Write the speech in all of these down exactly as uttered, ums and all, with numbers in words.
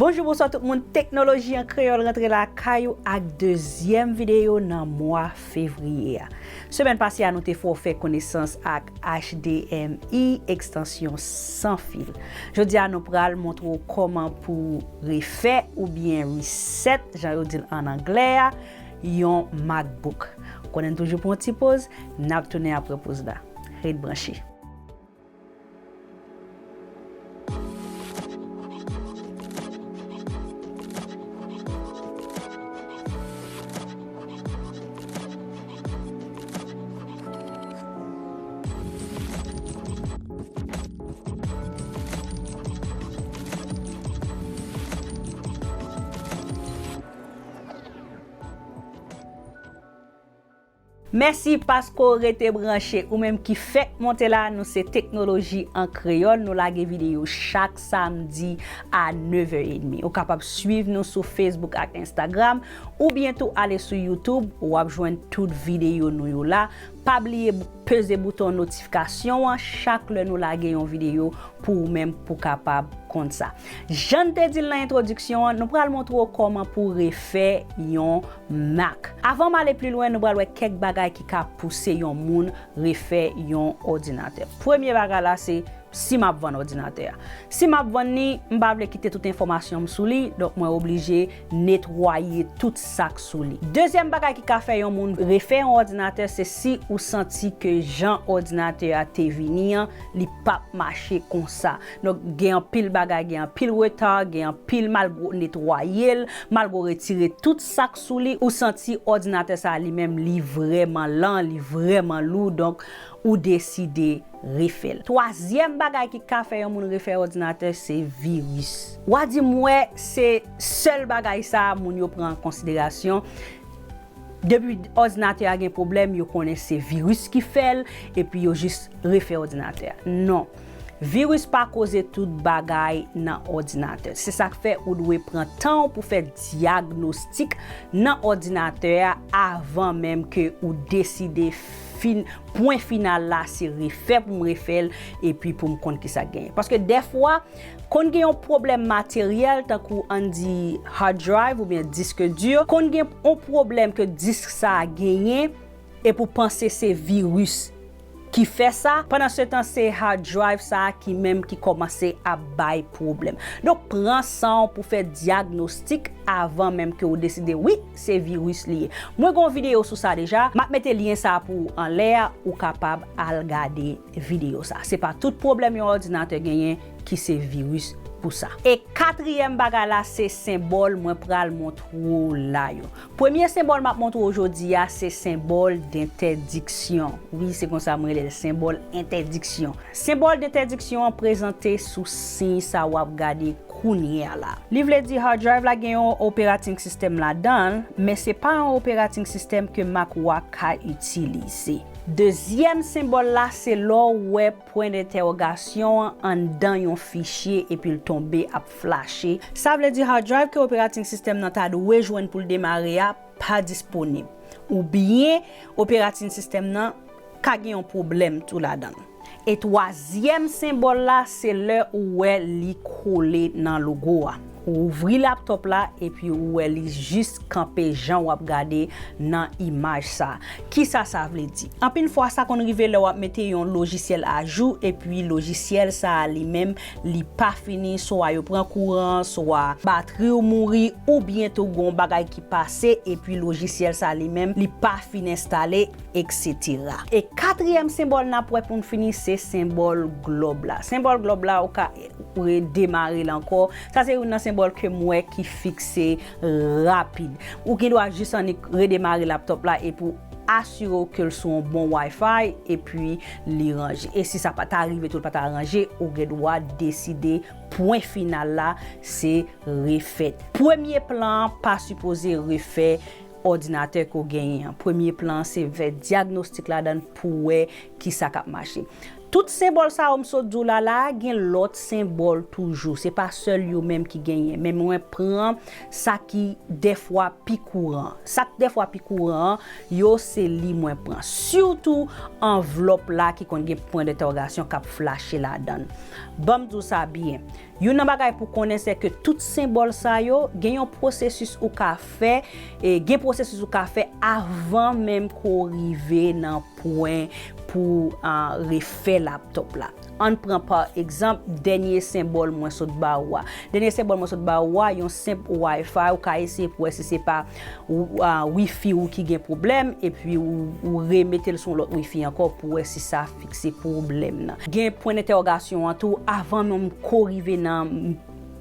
Bonjou, bonswa tout moun. Teknoloji an Kreyòl rantre lakay ou ak dezyèm videyo nan mwa fevriye a. Semèn pase a, nou te fè w fè konesans ak H D M I, ekstansyon san fil. Jodi a, nou pral montre w kòman pou refè oubyen reset, jan yo di l ann anglè a, yon MacBook. Konnen n toujou pran yon ti poz, n ap tounen apre poz la. Ret branche. Mèsi paske w rete branche. Ou menm ki fèk monte la, nou se Teknoloji an Kreyòl. Nou lage videyo chak samdi a nevè edmi. Ou kapab swiv nou sou Facebook ak Instagram, oubyen tou ale sou YouTube, w ap jwenn tout videyo nou yo la. Pa bliye bou-, peze bouton notifikasyon an chak lè nou lage yon videyo pou ou menm pou kapab konn sa. Jan n te di l nan entwodiksyon an, nou pral montre w kòman pou refè yon Mac. Avan m ale pli lwen, nou pral wè kèk bagay ki ka pouse yon moun refè yon òdinatè. Premye bagay la se si m ap vann òdinatè a. Si m ap vann li, m pa vle kite tout enfòmasyon m sou li, donk mwen oblije netwaye tout sa k sou li. Dezyèm bagay ki ka fè yon moun refè yon òdinatè, se si ou santi ke jan òdinatè a te vini an, li p ap mache konsa. Donk, gen anpil bagay, gen anpil reta, gen anpil, malgre w netwaye l, malgre w retire tout sa k sou li, ou santi òdinatè sa a li menm, li vrèman lan, li vrèman lou, donk, ou deside refè l. Twazyèm bagay ki ka fè yon moun refè òdinatè, se viris. W a di m wè se sèl bagay sa a moun yo pran an konsiderasyon. Depi òdinatè a gen pwoblèm, yo konnen se viris ki fè l, epi yo jis refè òdinatè a. Non. Viris pa koze tout bagay nan òdinatè. Se sa k fè ou dwe pran tan w pou fè dyagnostik nan òdinatè a avan menm ke ou deside fin, pwen final la se refè pou m refè l epi pou m konn kisa k genyen. Paske dèfwa, konn gen yon pwoblèm materyèl, tankou ann di hard drive oubyen disk di, konn gen yon pwoblèm ke disk sa a genyen, epi w panse se viris ki fè sa, pandansetan se hard drive sa a ki menm ki kòmanse ap bay pwoblèm. Donk, pran san w pou fè dyagnostik avan menm ke w deside, wi, se viris li ye. Mwen gen yon videyo sou sa deja, m ap mete lyen sa a pou ou anlè a, ou kapab al gade videyo sa. Se pa tout pwoblèm yon òdinatè genyen ki se viris pou sa. E katriyèm bagay la, se senbòl mwen pral montre w la yo. Premye senbòl m ap montre w jodi a, se senbòl dentèdiksyon. Wi, se konsa mwen rele l, senbòl entèdiksyon. Senbòl dentèdiksyon an prezante sou siy sa w ap gade kounye a la. Li vle di hard drive la gen yon operating system ladan l, men se pa yon operating system ke Mac ou a ka itilize. Dezyèm senbòl la, se lè w wè pwen dentèwogasyon an anndan yon fichye epi l tonbe ap flache. Sa vle di hard drive ke operating system nan ta dwe jwenn pou l demare a pa disponib. Oubyen operating system nan ka gen yon pwoblèm tou ladan l. E twazyèm senbòl la, se lè ou wè li kole nan logo a. Ou ouvri laptòp la epi ou wè li jis kanpe jan w ap gade nan imaj sa. Kisa sa vle di? Anpil fwa, sa konn rive lè w ap mete yon lojisyèl ajou epi lojisyèl sa a li menm, li pa fini, swa yo pran kouran, swa batri w mouri, oubyen tou gon bagay ki pase epi lojisyèl sa a li menm, li pa fin enstale, etsetera. E katriyèm senbòl n ap wè pou n fini, se senbòl glòb la. Senbòl glòb la, ou ka redemare l ankò. Sa se youn nan senbòl ke m wè ki fikse rapid. Ou gen dwa jis annik redemare laptòp la epi w asire w ke l sou yon bon Wi-Fi epi li ranje. E si sa pa ta rive tou, l pa ta ranje, ou gen dwa deside pwen final la, se refèt. Premye plan an pa sipoze refè òdinatè ke w genyen an. Premye plan an se fè dyagnostik ladan l pou w wè kisa k ap mache. Tout senbòl sa yo m sot di w la la, gen lòt senbòl toujou. Se pa sèl yo menm ki genyen. Men mwen pran sa ki dèfwa pi kouran. Sa k dèfwa pi kouran an, yo se li mwen pran. Sitou anvlòp la ki konn gen pwen dentèwogasyon k ap flache ladan l. Ban m di w sa byen. Youn nan bagay pou konnen, se ke tout senbòl sa yo, gen yon pwosesis ou ka fè, e gen pwosesis ou ka fè avan menm ke w rive nan pwen pou, ah, refè laptòp la. Ann pran pa egzanp dènye senbòl mwen sot ba ou a. Dènye senbòl mwen sot ba ou a, yon senp Wi-Fi, ou ka eseye pou wè si se pa w-, ah, Wi-Fi ou ki gen pwoblèm, epi ou, ou remete l sou yon lòt Wi-Fi ankò pou wè si sa fikse pwoblèm nan. Gen pwen dentèwogasyon an tou, avan menm ke w rive nan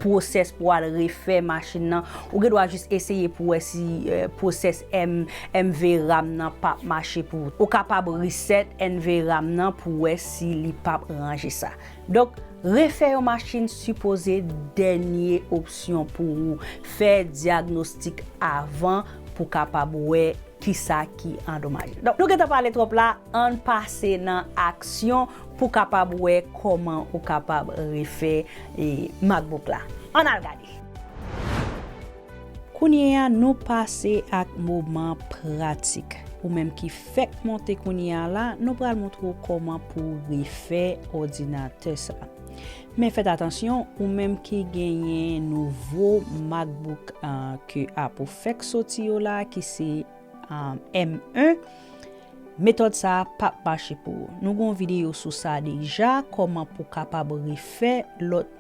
pwosès pou w al refè machin nan, ou gen dwa jis eseye pou wè si, eh, pwosès M-, M V RAM nan p ap mache pou ou. Ou kapab reset M V RAM nan pou wè si li p ap ranje sa. Donk, refè yon machin sipoze dènye opsyon pou ou. Fè dyagnostik avan pou kapab wè kisa ki andomaje. Donk, nou gentan pale twòp la, ann pase nan aksyon pou kapab wè kòman ou kapab refè, e, MacBook la. Ann al gade. Kounye a, nou pase ak moman pratik. Ou menm ki fèk monte kounye a la, nou pral montre w kòman pou w refè òdinatè sa. Men fèt atansyon, ou menm ki genyen nouvo MacBook, ah, ke Apple fèk soti yo la, ki se, ah, M yen, metòd sa a p ap mache pou ou. Nou gen yon videyo sou sa deja, kòman pou w kapab refè lòt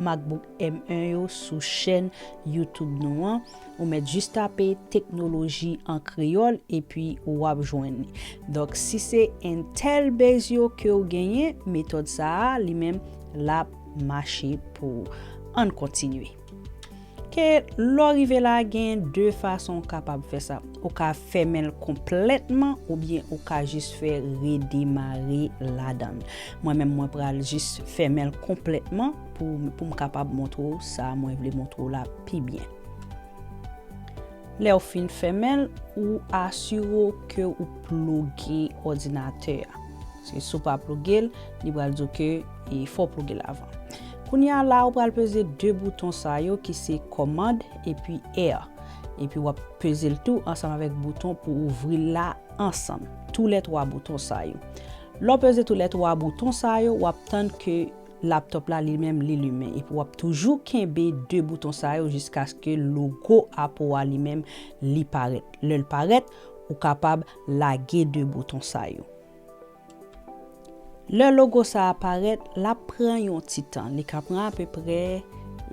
MacBook M yen yo sou chèn YouTube nou an. Ou mèt jis tape teknoloji an kreyòl epi w ap jwenn li. Donk, si se Intel base yo ke w genyen, metòd sa a, li menm, l ap mache pou ou. Ann kontinye. Ke lè w rive la, gen de fason w kapab fè sa. Ou ka fèmen l konplètman oubyen ou ka jis fè redemare ladan l. Mwen menm, mwen pral jis fèmen l konplètman pou, pou m kapab montre w sa mwen vle montre w la pi byen. Lè w fin fèmen l, ou asire w ke ou ploge òdinatè a. Paske si w pa ploge l, li pral di w ke, e, fò w ploge l avan. Kounye a la, ou pral peze de bouton sa yo ki se Command epi R. Epi w ap peze l tou ansanm avèk bouton pou ouvri l la ansanm. Toulètwa bouton sa yo. Lè w peze toulètwa bouton sa yo, w ap tann ke laptòp la li menm li limen. Epi w ap toujou kenbe de bouton sa yo jiskaske logo Apple a li menm li parèt. Lè l parèt, ou kapab lage de bouton sa yo. Lè logo sa a parèt, l ap pran yon ti tan. Li ka pran apeprè,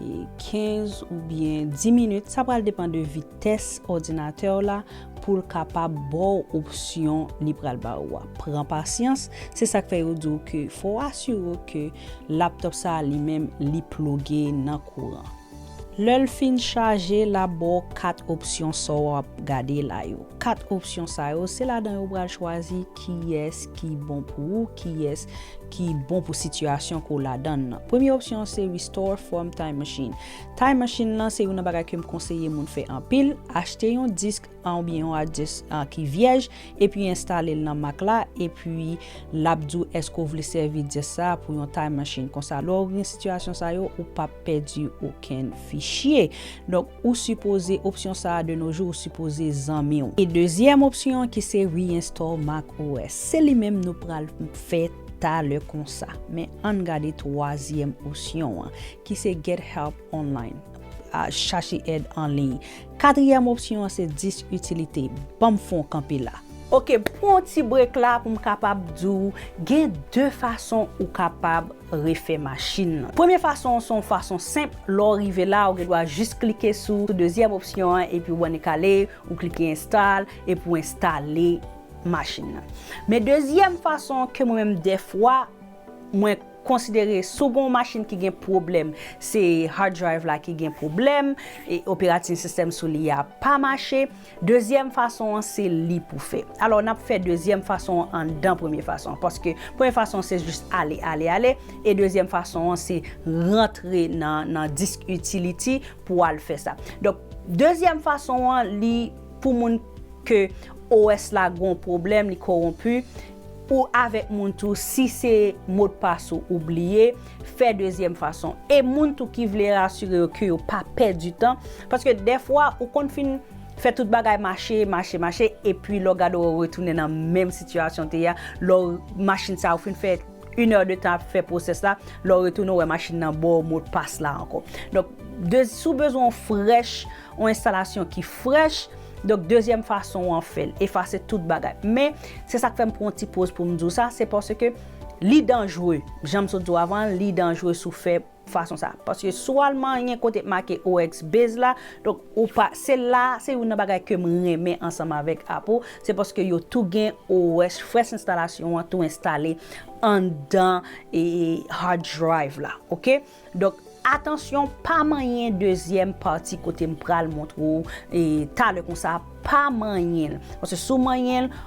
e, kenz oubyen dis minit. Sa pral depann de vitès òdinatè w la pou l kapab ba w opsyon li pral ba ou a. Pran pasyans, se sa k fè yo di w ke fò w asire w ke laptòp sa a li menm li ploge nan kouran. Lè l fin chaje, l ap ba w kat opsyon sa w ap gade la yo. Kat opsyon sa yo, se ladan yo w pral chwazi kiyès ki bon pou ou, kiyès ki bon pou sitiyasyon ke w ladan l nan. Premye opsyon an se Restore from Time Machine. Time Machine lan se youn nan bagay ke m konseye moun fè anpil. Achte yon disk an oubyen yon hard disk, an, ki vyèj, epi enstale l nan Mac la, epi l ap di w èske w vle sèvi disk sa a pou yon Time Machine. Konsa, lè w gen sitiyasyon sa yo, ou p ap pèdi okenn fichye. Donk, ou sipoze, opsyon sa a de nos jours, ou sipoze zanmi w. E dezyèm opsyon an ki se Reinstall Mac O S. Se li menm nou pral fè talè konsa. Men ann gade twazyèm opsyon an, ki se Get Help Online. A, chache èd an liy. Katriyèm opsyon an se disk itilite. Ban m fè w kanpe la. Oke, pran yon ti brek la pou m kapab di w, gen de fason ou kapab refè machin nan. Premye fason an se yon fason senp, lè w rive la, ou gen dwa jis klike sou, sou dezyèm opsyon an, epi w annik ale, ou klike install, epi w enstale machin nan. Men dezyèm fason an ke mwen menm dèfwa, mwen konsidere si w gen yon machin ki gen pwoblèm, se hard drive la ki gen pwoblèm, e operating system sou li a pa mache. Dezyèm fason an se li pou fè. Alò, n ap fè dezyèm fason an anndan premye fason an, paske premye fason an se jis ale, ale, ale, e dezyèm fason an se rantre nan, nan disk itiliti pou al fè sa. Donk, dezyèm fason an, li pou moun ke O S la gon pwoblèm, li kowonpi, ou avèk moun tou, si se modpas ou ou bliye, fè dezyèm fason. E moun tou ki vle rasire yo ke yo pa pèdi tan, paske dèfwa ou konn fin fè tout bagay mache, mache, mache, epi lè w gade w retounen nan menm sitiyasyon te ye a, lè w machin sa ou fin fè inè de tan ap fè pwosès la, lè w retounen w wè machin nan ba w modpas la ankò. Donk, de, si w bezwen yon frèch, yon enstalasyon ki frèch, donk dezyèm fason an fè l, efase tout bagay. Men, se sa k fè m pran yon ti poz pou m di w sa, se paske li danjre. Jan m sot di w avan, li danjre si w fè fason sa. Paske si w al manyen kote k make O S Base la, donk ou pa, se la, se youn nan bagay ke m renmen ansanm avèk Apple, se paske yo tou gen O S, frèch enstalasyon an tou enstale anndan e hard drive la, oke? Donk, atansyon, pa manyen dezyèm pati kote m pral montre w e talè konsa, pa manyen l. Paske si w manyen l,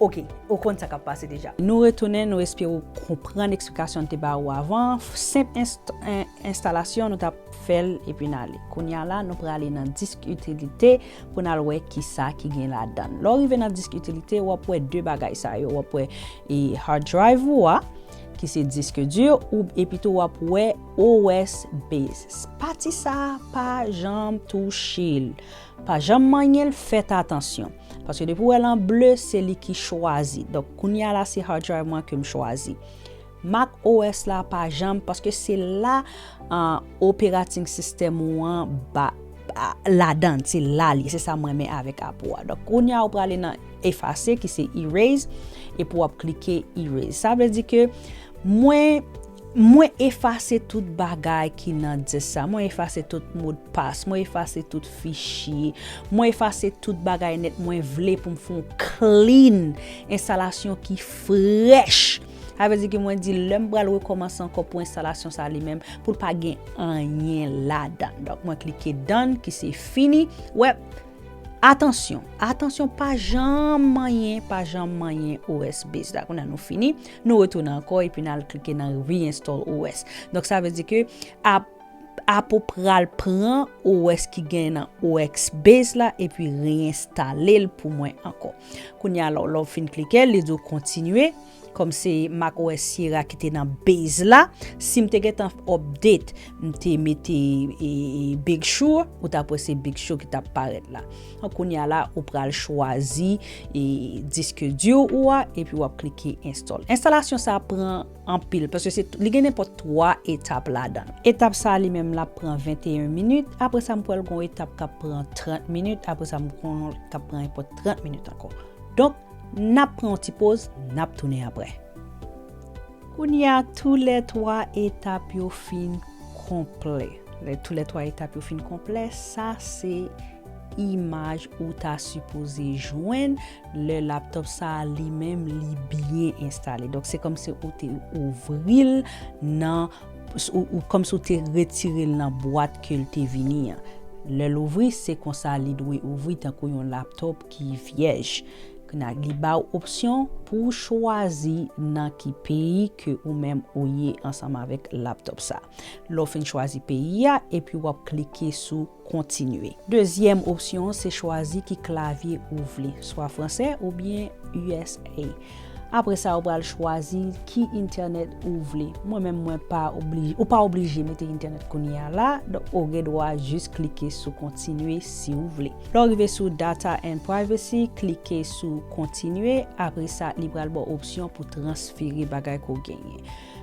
oke, ou konn sa k ap pase deja. Nou retounen, nou espere w konprann eksplikasyon n te ba ou avan. Senp enst-, en-, enstalasyon, nou t ap fè l epi n ale. Kounye a la, nou prale nan disk itilite pou n al wè kisa ki gen ladan l. Lè w rive nan disk itilite, w ap wè de bagay sa yo. W ap wè e hard drive ou a, ki se disk di, ou, epi tou w ap wè O S Base. Pati sa a, pa janm touche l. Pa janm manyen l, fèt atansyon. Paske depi w wè l an ble, se li ki chwazi. Donk, kounye a la, se hard drive mwen ke m chwazi. Mac O S la pa janm, paske se la, ah, operating system ou an ba, ba, ladan, se la li, se sa m renmen avèk Apple a. Donk, kounye a, ou prale nan efase, ki se erase, epi w ap klike erase. Sa vle di ke mwen, mwen efase tout bagay ki nan disk sa. Mwen efase tout modpas, mwen efase tout fichye, mwen efase tout bagay nèt. Mwen vle pou m fè yon clean enstalasyon ki frèch. Sa vle di ke mwen di, lè m pral rekòmanse ankò pou enstalasyon sa li menm, pou l pa gen anyen ladan. Donk, mwen klike done, ki se fini. Wè, atansyon, atansyon, pa janm manyen, pa janm manyen O S Base la. Kounye a nou fini, nou retounen ankò, epi n al klike nan reinstall O S. Donk, sa vle di ke ap Apple pral pran O S ki gen nan O S Base la epi reinstale l pou mwen ankò. Kounye a, lè w, lè w fin klike l, li di w kontinye. Kòm se Mac O S Sierra ki te nan base la, si m te gentan update, m te mete, e, e, Big Sur, ou t ap wè se Big Sur ki t ap parèt la. Donk, kounye a la, ou pral chwazi, e, disk di ou a, epi w ap klike install. Enstalasyon sa pran anpil, paske se, li gen nenpòt twa etap ladan l. Etap sa a li menm l ap pran venteyen minit, apre sa m kwè l gon etap k ap pran trant minit, apre sa m kwè l ap pran nenpòt trant minit ankò. Donk, n ap pran yon ti poz, n ap tounen apre. Kounye a, tou lè twa etap yo fin konplè. Lè tou lè twa etap yo fin konplè, sa se imaj ou ta sipoze jwenn lè laptòp sa a li menm li byen enstale. Donk, se kòmsi ou te ouvri l nan, ou, ou, kòmsi ou te retire l nan bwat ke l te vini an. Lè l ouvri, se konsa li dwe ouvri tankou yon laptòp ki vyèj. Kounye a, li ba w opsyon pou w chwazi nan ki peyi ke ou menm ou ye ansanm avèk laptòp sa. Lè w fin chwazi peyi a, epi w ap klike sou kontinye. Dezyèm opsyon an, se chwazi ki klavye ou vle, swa fransè oubyen U S A. Apre sa, ou pral chwazi ki entènèt ou vle. Mwen menm, mwen pa obli-, ou pa oblije mete entènèt kounye a la, donk ou gen dwa jis klike sou kontinye si w vle. Lè w rive sou Data and Privacy, klike sou kontinye. Apre sa, li pral ba w opsyon pou transfere bagay ke w genyen.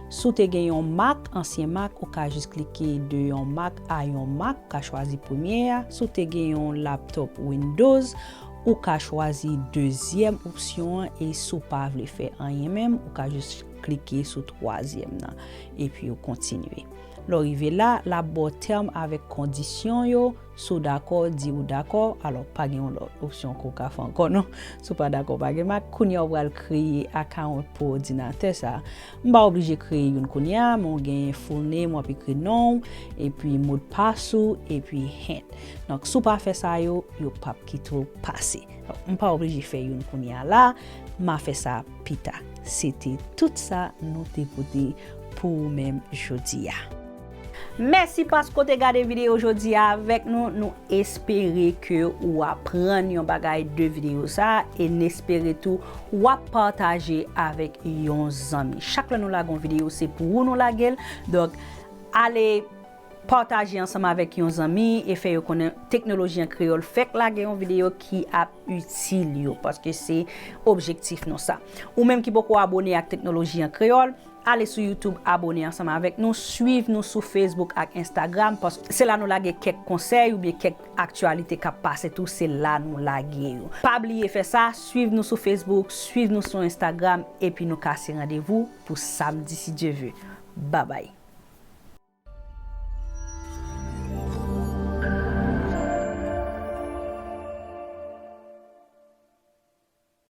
Si w te gen yon Mac, ansyen Mac, ou ka jis klike de yon Mac a yon Mac, ou ka chwazi premye a. Si w te gen yon laptòp Windows, ou ka chwazi dezyèm opsyon an, e si w pa vle fè anyen menm, ou ka jis klike sou twazyèm nan, epi w kontinye. Lè w rive la, l ap ba w tèm avèk kondisyon yo. Si w dakò, di ou dakò, alò pa gen yon lòt opsyon ke w ka fè ankò non. Si w pa dakò, pa gen Mac. Kounye a, w pral kreye account pou òdinatè sa. M pa oblije kreye youn kounye a, men w gen full name, w ap ekri non w, epi modpas ou, epi hint. Donk, si w pa fè sa yo, yo p ap kite w pase. Donk, m pa oblije fè youn kounye a la, m a fè sa pita. Se te tout sa nou te pote pou ou menm jodi a. Mèsi paske w te gade videyo jodi a avèk nou. Nou espere ke ou aprann yon bagay de videyo sa a e n espere tou w ap pataje avèk yon zanmi. Chak lè nou lage yon videyo, se pou ou nou lage l. Donk, ale pataje ansanm avèk yon zanmi e fè yo konnen Teknoloji an Kreyòl fèk lage yon videyo ki ap itil yo, paske se objektif nou sa. Ou menm ki poko abone ak Teknoloji an Kreyòl, ale sou YouTube, abone ansanm avèk nou, swiv nou sou Facebook ak Instagram, paske se la nou lage kèk konsèy oubyen kèk aktyalite k ap pase tou, se la nou lage yo. Pa bliye fè sa, swiv nou sou Facebook, swiv nou sou Instagram, epi nou kase randevou pou samdi, si Dye ve. Babay.